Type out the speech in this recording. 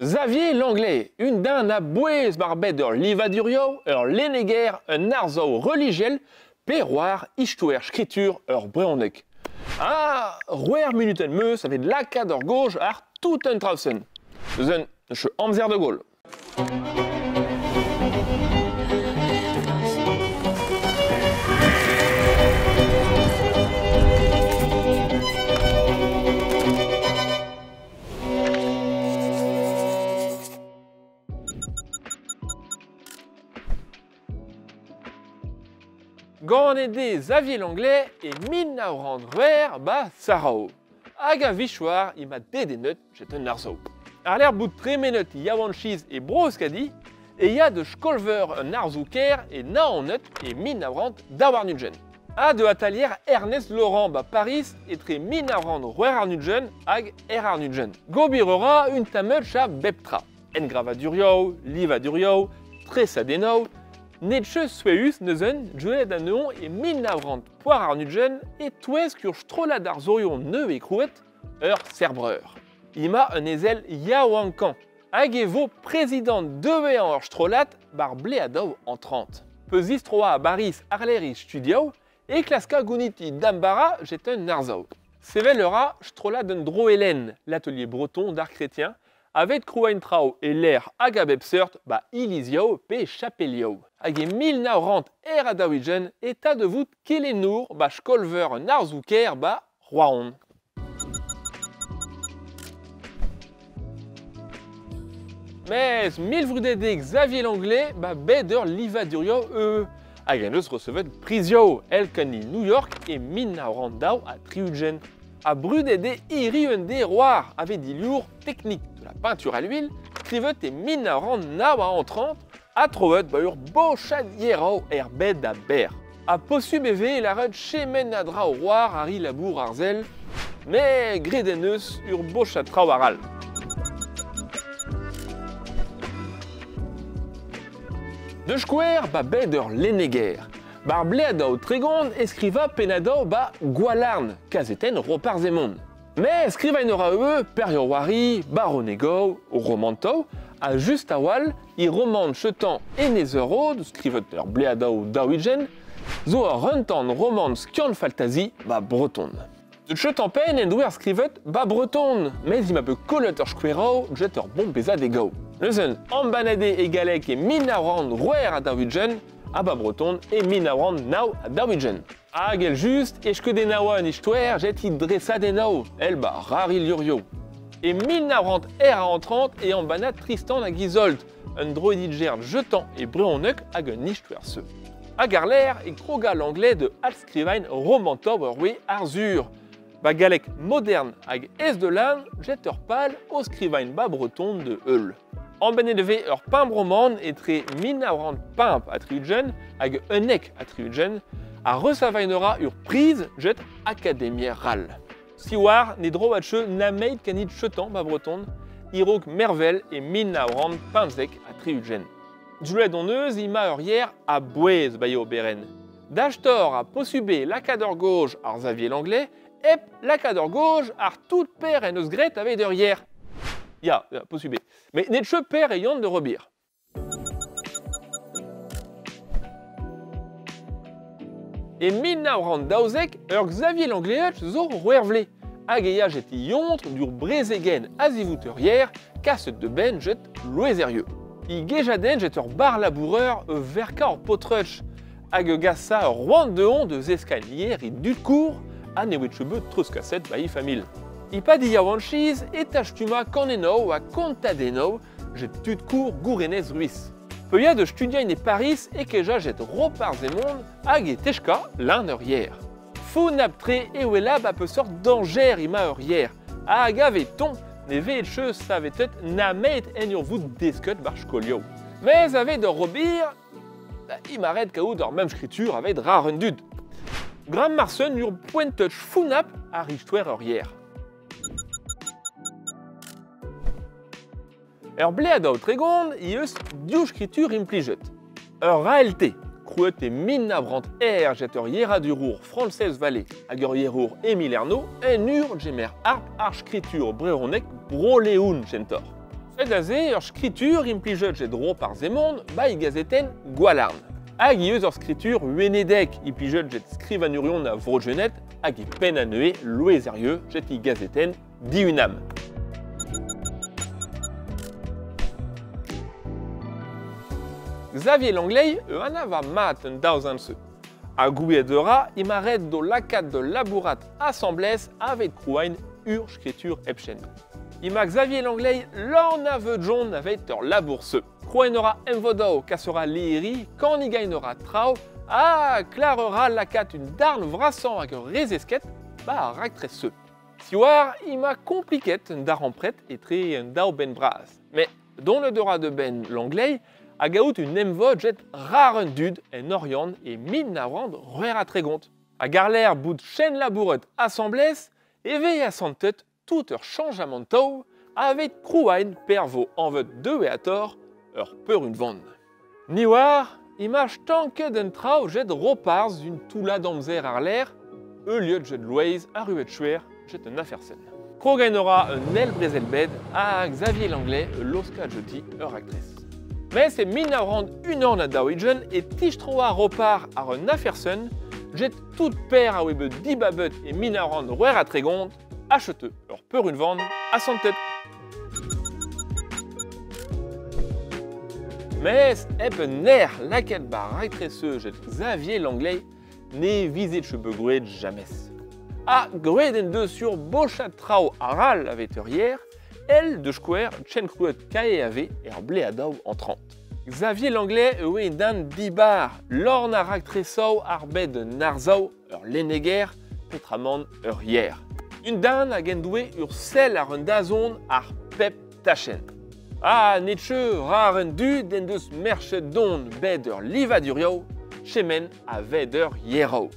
Xavier Langlais, un den a bouez war bet ur livadurioù, ur lenneger, un arzoù relijiel, pe war istoer skritur ur brezhoneg. Ha c'hwec'h munutenn 'meus evit lakaat ur gaoj àr tout an traoù-sen. Neuze n'eus amzer da goll. Ganet eo Xavier Langlais e 1906 ba Sarao. Hag a-vichoar ema dedennet get un arzoù. Àr-lerc'h bout tremenet yaouankiz e Bro-Euskadi e ya da skol-veur an arzoù-kaer e Naoned e 1922. Ha da atalier Ernest Laurent ba Pariz etre 1926 hag R20. Gober a ra un tamm a bep tra. Engravadurioù, livadurioù, tresadennoù, Netche souezhus neuzen deuet anezhañ e 1924 e-touesk ur strollad arzourion nevez krouet, ur Serbreur. Ema un ezel yaouankañ hag e vo prezidant deuet ur strollad bar bleadoù an 30. Peuzistroa a Bariz àr-lerc'h e studioù e klaska gounit e dambara get un arzoù. Sevel a ra strollad un droellen, l'atelier breton d'art chrétien, avet krouañ traoù e lec'h hag a bep seurt ba ilizioù pe chapelioù. Hag e 1940 e ta da vout kelennour ba skol-veur an arzoù-kaer ba Roazhon. Mes milvrudet eo Xavier Langlais ba bet ur livadurioù eu. Hag en deus resevet prizioù èl kani New York e 1962. Ha brudet eo hiriv un deroir aveit diliour technique de la peinture à l'huile, skrivet e 1939 ha troet ba ur bochad hierañ er bed a-berr. Ha posubl e vez lâret kement a dra war ar labour arzel, met graet en deus ur bochad traoù arall. De skouer ba bet ur lenneger. Bar bleadoù 30 e skriva pennadoù ba Gwalarn, kazetenn Roparz Hemon. Met skrivañ a ra ivez Perioù-c'hoari, baronegoù, romantoù, ha just a-walc'h e romant Chetan Enez ur rod, skrivet ur bleadoù 40, zo ur runtan romant skiant-faltazi ba breton. De Chetan pen en doa skrivet ba breton, met ema bet kollet ur skouerañ get ur bombezadegoù. Neuze embannet e galleg e 1946 ha ba breton e 1949. Hag èl just e skeudennaoua an istoer get he dresadennoù, èl ba rari lurioù. E 1930 e embanna Tristan hag Izold, un droidigezh jetan e brezhoneg hag un istoer seu. Hag àr-lerc'h e kroga Langlais de adskrivañ romantoù ur roue Arzhur. Ba galleg modern hag aes da lenn get ur pal o skrivañ ba breton de heul. Embannet e vez ur pemp romant etre 1965 hag 71 ha resevañ a ra ur priz get Akademiezh C'hall. Siwazh ne droad cheu nameit kanit chetan ba breton, e-raok mervel e 1975. Deuet hon eus ema ur yer a-bouez ba e oberenn. Dastor ha posubl eo lakaat ur gaoj àr Xavier Langlais hep lakaat ur gaoj àr tout per en eus graet aveit ur yer. Ya, posubl eo. Met net cheu per e yan de rebir. E 1912 ur Xavier Langlais zo c'hwec'h hag e ya get e yontr d'ur brezegenn a-zivout ur yer kaset de benn get Loeiz Herrieu. E gejadenn get ur bar-laboureur e verka ur paotr hag e gasa ur c'hoant dezhoñ da zeskañ yer e dud-kour ha ne oa ket bet treuzkaset ba e familh. E-pad e yaouankiz e tastuma kanennoù ha kontadennoù get tud-kour Gourenez Rhuys. Peuliad da studiañ e Pariz e keja get Roparz Hemon hag e teska lenn ur yer. Fonnapl-tre e wela ba peseurt dañjer ema ur yer. Hag avetoñ ne vez ket savetet namet en ur vout desket bar skolioù. Mes aveit ur robir, ema ret kaout ur mem skritur aveit rar un dud. Gram marsen ur poent-touch fonnapl àr istoer ur yer. Ur bleadoù 30 eh eus div skritur implijet. Ur ALT, krouet e 1901 get ur yeradurour Frañsez Vallée hag ur yerour Émile Ernault en ur gemer harp ar skritur brezhoneg Bro-Leon kentoc'h. Sed aze ur skritur implijet get Roparz Hemon ba e gazetenn Gwalarn. Hag ivez ur skritur wenedek implijet get skrivagnurion a Vro-Gwened hag e penn anezhe Loeiz Herrieu get e gazetenn Dihunamb. Xavier Langley e anava mat un daouzant-se. Ha gouiet a ra ema ret d'o lakaat da labourat asambles aveit krouain ur skritur hepken. Ema Xavier Langley l'anaveudjont aveit ur labour-se. Krouain a ra emvodañ kas a ra lizhiri, kannigain a ra traoù ha klar a ra lakaat un darn vrasañ hag ur rezesket ba ar raktres-se. Siwazh ema kompliket un darempred etre un daou benn bras. Met donet a ra da benn Langley hag aout un emvod get rar an dud en Oriant e 1936. Hag àr-lerc'h bout chenlabouret asambles e vez asantet tout ur chañjamantoù aveit krouain pervo anvet deueatoc'h ur peurunvan. Ni oar ema stanket an traoù get Roparz un toullad amzer àr-lerc'h, heuliet get Loeiz arruet chwer get un afer-sen. Krogain a ra un eil brezel-bed ha Xavier Langley laoska jeti ur raktres. Mes e 1941 e tistroa Roparz àr un afer-sen get tout per a oa bet dibabet e 1936 achete ur peurunvan asantet. Mes hep un aer lakaet ba raktres-se get Xavier Langley ne vize ket bet gwraet james. Ha gwraet en deus sur bochad traoù arall aveit ur yer, èl de skouer chen krouet KEAV er bleadaou an 30. Xavier Langley e oe dan dibar lorn ar raktresoù ar bed un arsav ur lenneger petramant ur yer. Un dan hag en doe ur sell àr un dazont ar pep tachenn. Ha netcheu rar un dud en deus merchet don bed ur livadurioù, chemen a ved ur yerroù.